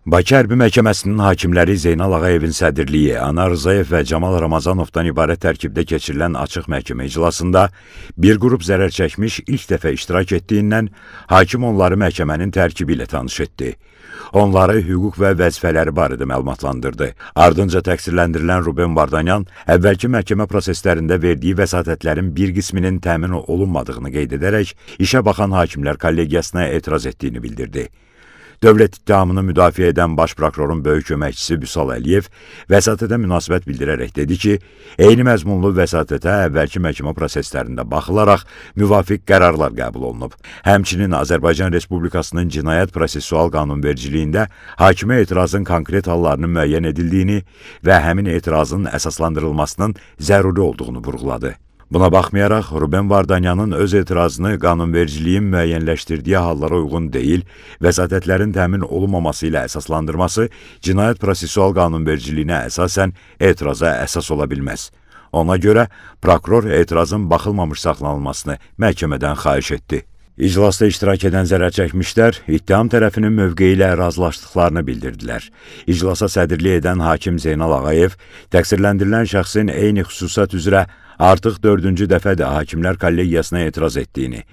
Bakı Hərbi Məhkəməsinin hakimləri Zeynal Ağayevin sədrliyi, Anar Rzayev və Camal Ramazanovdan ibarət tərkibdə keçirilən açıq məhkəmə iclasında bir qrup zərər çəkmiş ilk dəfə iştirak etdiyindən hakim onları məhkəmənin tərkibi ilə tanış etdi. Onları hüquq və vəzifələri barədə məlumatlandırdı. Ardınca təqsirləndirilən Ruben Vardanyan əvvəlki məhkəmə proseslərində verdiyi vəsatətlərin bir qisminin təmin olunmadığını qeyd edərək işə baxan hakimlər kollegiyasına etiraz etdiyini bildirdi. Dövlət ittihamını müdafiə edən baş prokurorun böyük köməkçisi Vüsal Əliyev vəsatətə münasibət bildirərək dedi ki, eyni məzmunlu vəsatətə əvvəlki məhkəmə proseslərində baxılaraq müvafiq qərarlar qəbul olunub. Həmçinin Azərbaycan Respublikasının Cinayət Prosessual Qanunvericiliyində hakimə etirazın konkret hallarının müəyyən edildiyini və həmin etirazın əsaslandırılmasının zəruri olduğunu vurğuladı. Buna baxmayaraq, Ruben Vardanyanın öz etirazını qanunvericiliyin müəyyənləşdirdiyi hallara uyğun deyil, vəsatətlərin təmin olunmaması ilə əsaslandırması cinayət prosessual qanunvericiliyinə əsasən etiraza əsas ola bilməz. Ona görə prokuror etirazın baxılmamış saxlanılmasını məhkəmədən xahiş etdi. İclasda iştirak edən zərər çəkmişlər ittiham tərəfinin mövqeyi ilə razılaşdıqlarını bildirdilər. İclasa sədrlik edən hakim Zeynal Ağayev təqsirləndirilən şəxsin eyni xüsusiyyət üzrə artıq dördüncü dəfədir hakimlər kollegiyasına etiraz etdiyini,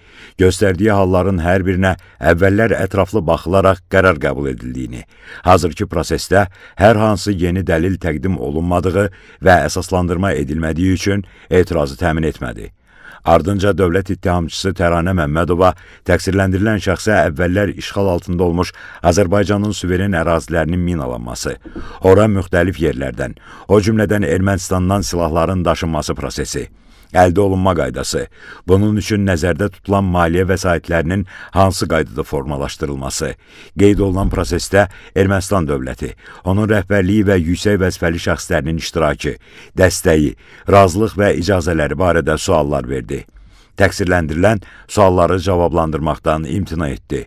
göstərdiyi halların hər birinə əvvəllər ətraflı baxılaraq qərar qəbul edildiyini, hazırki prosesdə hər hansı yeni dəlil təqdim olunmadığı və əsaslandırma edilmədiyi üçün etirazı təmin etmədi. Ardınca dövlət ittihamçısı Təranə Məmmədova təqsirləndirilən şəxsə əvvəllər işğal altında olmuş Azərbaycanın suveren ərazilərinin minalanması, ora müxtəlif yerlərdən, o cümlədən Ermənistandan silahların daşınması prosesi, əldə olunma qaydası, bunun üçün nəzərdə tutulan maliyyə vəsaitlərinin hansı qaydada formalaşdırılması, qeyd olunan prosesdə Ermənistan dövləti, onun rəhbərliyi və yüksək vəzifəli şəxslərinin iştirakı, dəstəyi, razılıq və icazələri barədə suallar verdi. Təqsirləndirilən sualları cavablandırmaqdan imtina etdi.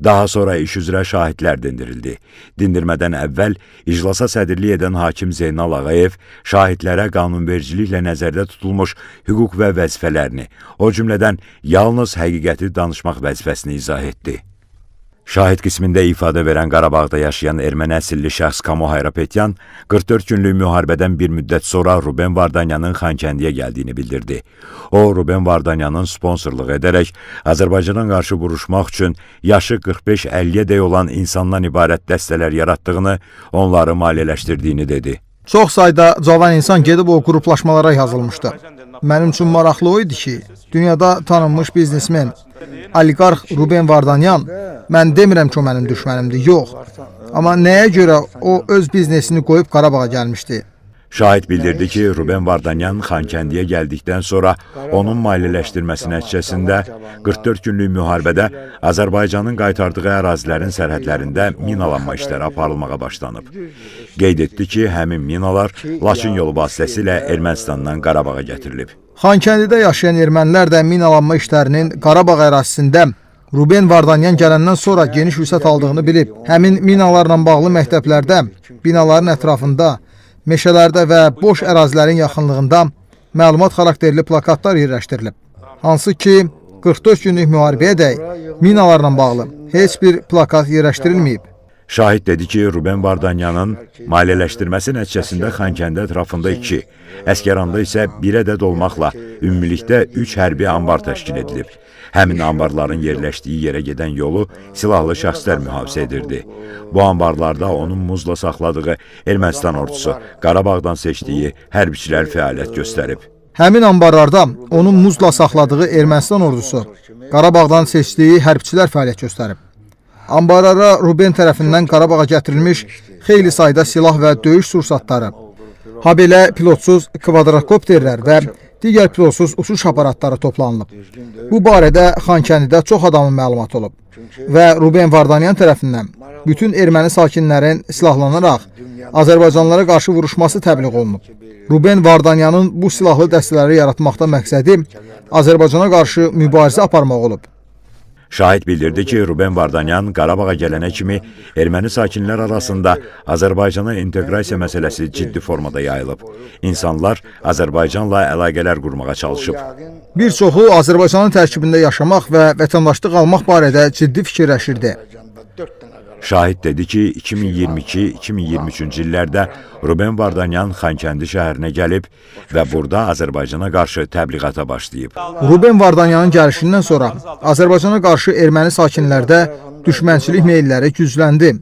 Daha sonra iş üzrə şahidlər dindirildi. Dindirmədən əvvəl iclasa sədrlik edən hakim Zeynal Ağayev şahidlərə qanunvericiliklə nəzərdə tutulmuş hüquq və vəzifələrini, o cümlədən yalnız həqiqəti danışmaq vəzifəsini izah etdi. Şahid qismində ifadə verən Qarabağda yaşayan erməni əsilli şəxs Kamo Hayrapetyan 44 günlük müharibədən bir müddət sonra Ruben Vardanyanın Xankəndiyə gəldiyini bildirdi. O, Ruben Vardanyanın sponsorluq edərək Azərbaycana qarşı vuruşmaq üçün yaşı 45-50-yə dək olan insandan ibarət dəstələr yaratdığını, onları maliyyələşdirdiyini dedi. Çox sayda cavan insan gedib o qruplaşmalara yazılmışdı. Mənim üçün maraqlı o idi ki, dünyada tanınmış biznesmen, oliqarx Ruben Vardanyan, mən demirəm ki, o mənim düşmənimdir, yox. Amma nəyə görə o öz biznesini qoyub Qarabağa gəlmişdi? Şahid bildirdi ki, Ruben Vardanyan Xankəndiyə gəldikdən sonra onun maliyyələşdirməsi nəticəsində 44 günlük müharibədə Azərbaycanın qaytardığı ərazilərin sərhədlərində minalanma işləri aparılmağa başlanıb. Qeyd etdi ki, həmin minalar Laçın yolu vasitəsilə Ermənistandan Qarabağa gətirilib. Xankəndidə yaşayan ermənilər də minalanma işlərinin Qarabağ ərazisində Ruben Vardanyan gələndən sonra geniş vüsət aldığını bilib. Həmin minalarla bağlı məktəblərdə, binaların ətrafında, meşələrdə və boş ərazilərin yaxınlığında məlumat xarakterli plakatlar yerləşdirilib. Hansı ki, 44 günlük müharibəyədək minalarla bağlı heç bir plakat yerləşdirilməyib. Şahid dedi ki, Ruben Vardanyanın maliyyələşdirməsi nəticəsində Xankəndi ətrafında 2, Əsgəranda isə 1 ədəd olmaqla ümumilikdə 3 hərbi anbar təşkil edilib. Həmin anbarların yerləşdiyi yerə gedən yolu silahlı şəxslər mühafizə edirdi. Bu anbarlarda onun muzla saxladığı Ermənistan ordusu, Qarabağdan seçdiyi hərbiçilər fəaliyyət göstərib. Həmin anbarlarda onun muzla saxladığı Ermənistan ordusu, Qarabağdan seçdiyi hərbçilər fəaliyyət göstərib. Anbarlara Ruben tərəfindən Qarabağa gətirilmiş xeyli sayda silah və döyüş sursatları, habelə pilotsuz kvadrokopterlər və digər pilotsuz uçuş aparatları toplanılıb. Bu barədə Xankəndidə çox adamın məlumatı olub və Ruben Vardanyan tərəfindən bütün erməni sakinlərin silahlanaraq Azərbaycanlılara qarşı vuruşması təbliğ olunub. Ruben Vardanyanın bu silahlı dəstələri yaratmaqda məqsədi Azərbaycana qarşı mübarizə aparmaq olub. Şahid bildirdi ki, Ruben Vardanyan Qarabağa gələnə kimi erməni sakinlər arasında Azərbaycana inteqrasiya məsələsi ciddi formada yayılıb. İnsanlar Azərbaycanla əlaqələr qurmağa çalışıb. Bir çoxu Azərbaycanın tərkibində yaşamaq və vətəndaşlıq almaq barədə ciddi fikirləşirdi. Şahid dedi ki, 2022-2023-cü illərdə Ruben Vardanyan Xankəndi şəhərinə gəlib və burada Azərbaycana qarşı təbliğata başlayıb. Ruben Vardanyanın gəlişindən sonra Azərbaycana qarşı erməni sakinlərdə düşmənçilik meyilləri gücləndi.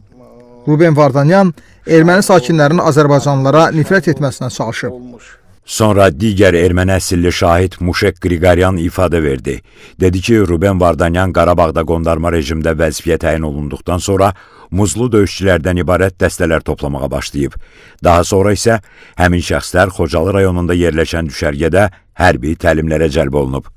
Ruben Vardanyan erməni sakinlərinin Azərbaycanlılara nifrət etməsinə çalışıb. Sonra digər erməni əsilli şahid Muşek Qriqoryan ifadə verdi. Dedi ki, Ruben Vardanyan Qarabağda qondarma rejimdə vəzifəyə təyin olunduqdan sonra muzlu döyüşçülərdən ibarət dəstələr toplamağa başlayıb. Daha sonra isə həmin şəxslər Xocalı rayonunda yerləşən düşərgədə hərbi təlimlərə cəlb olunub.